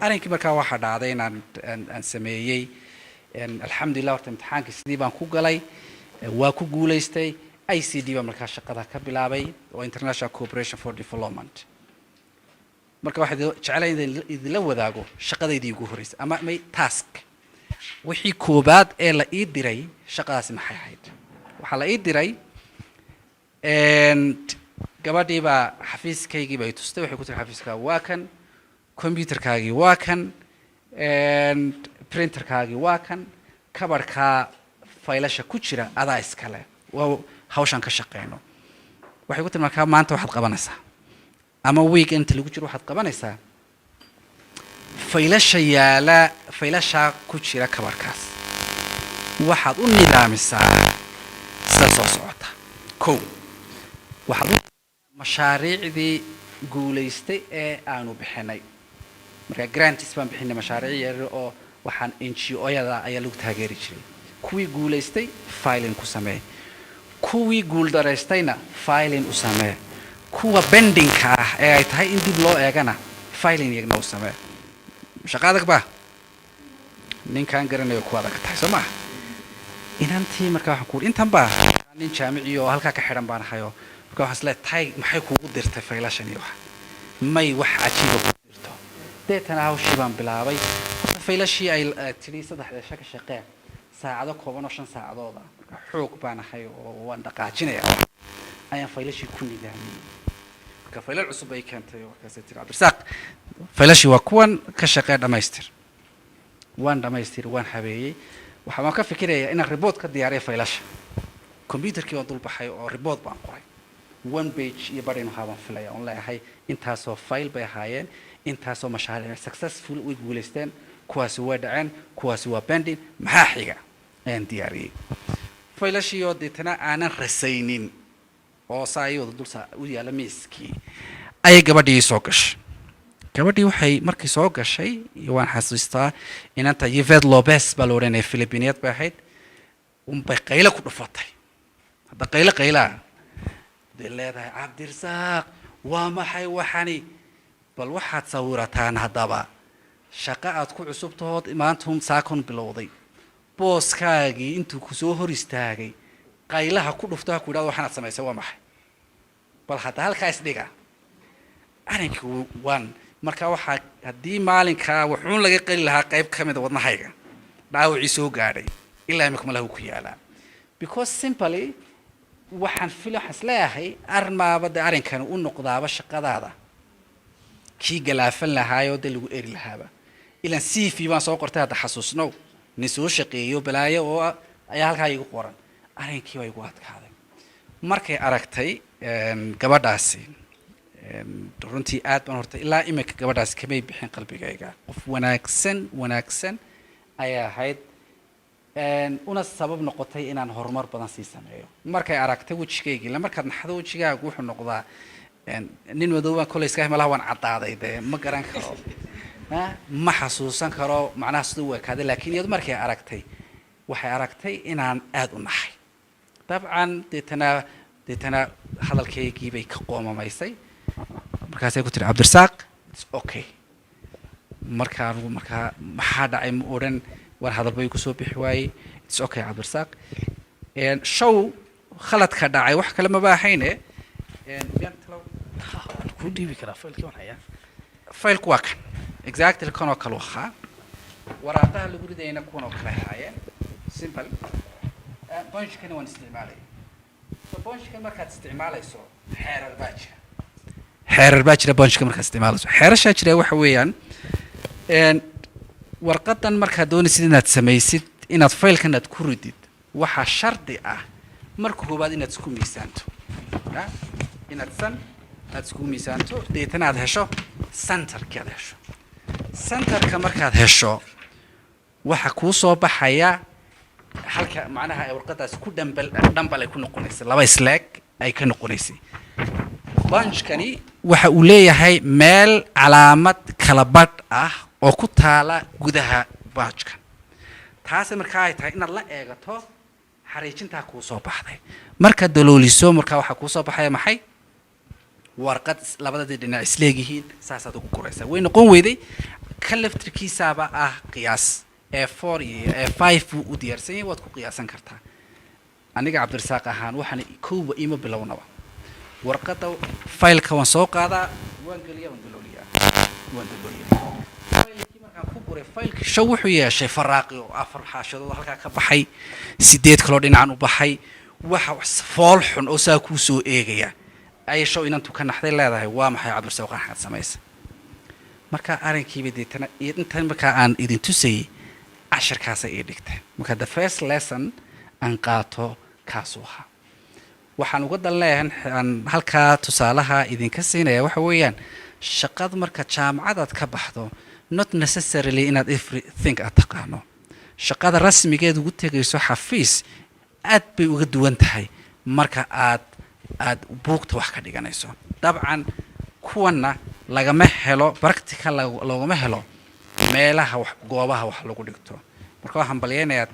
Arrinkii markaa waxaa dhacday inaan aan sameeyey. Alxamdulilah, horta imtixaankii sidii baan ku galay, waa ku guulaystay. ICD baa markaa shaqada ka bilaabay, oo International Cooperation for Development. Marka waxaa jeclay in idinla wadaago shaqadaydii ugu horreysay ama may task wixii koobaad ee la ii diray. Shaqadaasi maxay ahayd? Waxaa la ii diray, gabadhii baa xafiiskaygii bay tustay. Waxay ku tiri, "Xafiiska waa kan, computerkaagii waa kan, printerkaagii waa kan, kabarkaa faylasha ku jira adaa iskale, waa hawshaan ka shaqeyno." Waxay ku tiri, "Markaa maanta waxaad qabanaysaa, ama week inta lagu jiro waxaad qabanaysaa, faylasha yaala, faylashaa ku jira kabarkaas waxaad u nidaamisaa sida soo socota. Kow, waxaad u mashaariicdii guulaystay ee aanu bixinay." Marka grants baan bixinay, mashaariic yaryar oo waxaan NGO-yada ayaa lagu taageeri jiray. "Kuwii guulaystay filing ku samee, kuwii guuldaraystayna filing u samee, kuwa pendingka ah ee ay tahay in dib loo eegana filing iyagna u samee." Shaqo adag ba ninkaan garanayo ku adag tahay, soo maha? Inantii marka waxaan ku intan baa nin jaamici oo halkaa ka xidhan baan ahayoo. Marka waxaan isleeyahay, tay maxay kuugu dirtay faylashan iyo wax may wax cajiiba ku dirto? Deetana hawshii baan bilaabay. Horta faylashii ay tidhi saddexda shaka shaqee saacado kooban oo 5 saacadood ah, marka xoog baan ahay oo waan dhaqaajinaya, ayaan faylashii ku nidaamiyey. Marka faylal cusub ay keentay oo markaasay tiri, "Cabdirasaaq, faylashii waa kuwan, ka shaqee, dhammaystir." Waan dhammaystir, waan habeeyey. Waxaa baan ka fikirayaa inaan report ka diyaariyo faylasha. Computerkii baan dul baxay oo report baan qoray, one page iyo badh inu ahaa baan filaya, oon leeyahay intaasoo file bay ahaayeen, intaasoo mashaariic successful way guulaysteen, kuwaasi way dhaceen, kuwaasi waa pending, maxaa xiga ayaan diyaariyey. Faylashii oo deetana aanan rasaynin oo saa ayooda dul saa u yaalla miiskii ayay gabadhii soo gashay. Gabadhii waxay markii soo gashay, waan xasuustaa, inanta Yvette Lopez baa la odhanaya, Philippiniyad bay ahayd, unbay qayle ku dhufatay. Hadda qayle qaylaa bay leedahay, "Cabdirasaaq, waa maxay waxani? Bal waxaad sawirataan haddaba shaqo aad ku cusubtahood maantun saakon bilowday, booskaagii intuu ku soo hor istaagay qaylaha ku dhufto, ha ku yidhahdo waxaanaad samaysay waa maxay? Bal hadda halkaa isdhiga." Arrinkii waan marka waxaa haddii maalinkaa wuxuun laga qali lahaa qayb ka mida wadnahayga, dhaawacii soo gaadhay ilaa imika malahu ku yaalaa, because simply waxaan fil waxaan isleeyahay armaaba de arrinkani u noqdaaba shaqadaada kii galaafan lahaayoo dee lagu eri lahaaba. Ilan CV baan soo qortay, hadda xasuusnow, nin soo shaqeeyo balaayo oo ayaa halkaa igu qoran. Arrinkii baa igu adkaaday. Markay aragtay gabadhaasi, runtii aad baan horta ilaa imika gabadhaasi kamay bixin qalbigayga. Qof wanaagsan wanaagsan ayay ahayd, una sabab noqotay inaan horumar badan sii sameeyo. Markay aragtay wejigaygii, ila markaad naxdo wejigaagu wuxuu noqdaa nin madow baan kolay iska malaha, waan caddaaday dee, ma garan karo, ma xasuusan karo macnaha siduu u ekaaday. Laakiin iyadu markay aragtay, waxay aragtay inaan aada u naxay dabcan. Deetana hadalkaygii bay ka qoomamaysay. Markaasay ku tiri, "Cabdirasaaq, it's okay." Marka anigu markaa maxaa dhacay ma odhan, war hadal bay kusoo bixi waayey. "It's okay, Cabdirasaaq." Show khaladka dhacay wax kale maba ahayne. Miyaan Waan kuu dhiibi karaa faylkii, waan hayaa. Faylku waa kan, exactly kan oo kale u ahaa. Waraaqaha lagu ridayna kuwan oo kale ahaayeen. Simple punchkana waan isticmaalaya. So punchkan markaad isticmaalayso xeerar baa jira, xeerar baa jira. Punchka markaad isticmaalayso xeerashaa jira. Waxa weeyaan, warqadan markaad doonaysid inaad samaysid, inaad faylkan aad ku ridid, waxaa shardi ah marka koowaad inaad isku miisaanto, ya? Inaad san aad isku miisaanto, deetana aad hesho centerki. Aad hesho centerka, markaad hesho waxa kuu soo baxaya halka macnaha ay warqadaasi ku dhambal dhambal ay ku noqonaysay, laba isleeg ay ka noqonaysay. Punchkani waxa uu leeyahay meel calaamad kala badh ah oo ku taala gudaha punchka. Taasi markaa ay tahay inaad la eegato xariijintaa kuu soo baxday. Markaad dalooliso, markaa waxaa kuu soo baxaya maxay? Warqad labadadii dhinac isleegyihiin. Saasaad ugu guraysaa. Way noqon weyday. Ka laftirkiisaaba ah qiyaas A4 iyo A5 buu u diyaarsan yahay, waad ku qiyaasan kartaa. Aniga Cabdirasaaq ahaan, waxaan kowba ima bilownaba warqadda faylka waan soo qaadaa, waan geliyaa, waan dalooliyaa, waan dalooliyaa. Faylkii markaan ku guray, faylkii show wuxuu yeeshay faraaqi oo afar xaashadood halkaa ka baxay, sideed kaloo dhinacan u baxay, waxa wax fool xun oo saa kuu soo eegaya ayay show inantu ka naxday, leedahay: "Waa maxay, Cabdirasaaq, waxaad samaysa?" Marka arrinkiiba deetana iyo intan markaa aan idin tusayay cashirkaasay ii dhigtay. Marka the first lesson aan qaato kaasuu ahaa. Waxaan uga dan leeyahay, aan halkaa tusaalaha idinka siinaya, waxa weeyaan shaqad marka jaamacadaad ka baxdo, not necessarily inaad everything aad taqaano. Shaqada rasmigeed ugu tegayso xafiis aad bay uga duwan tahay marka aad buugta wax ka dhiganayso. Dabcan kuwanna lagama helo practical, loogama helo meelaha wax, goobaha wax lagu dhigto. Marka waxaan balyaynayaa.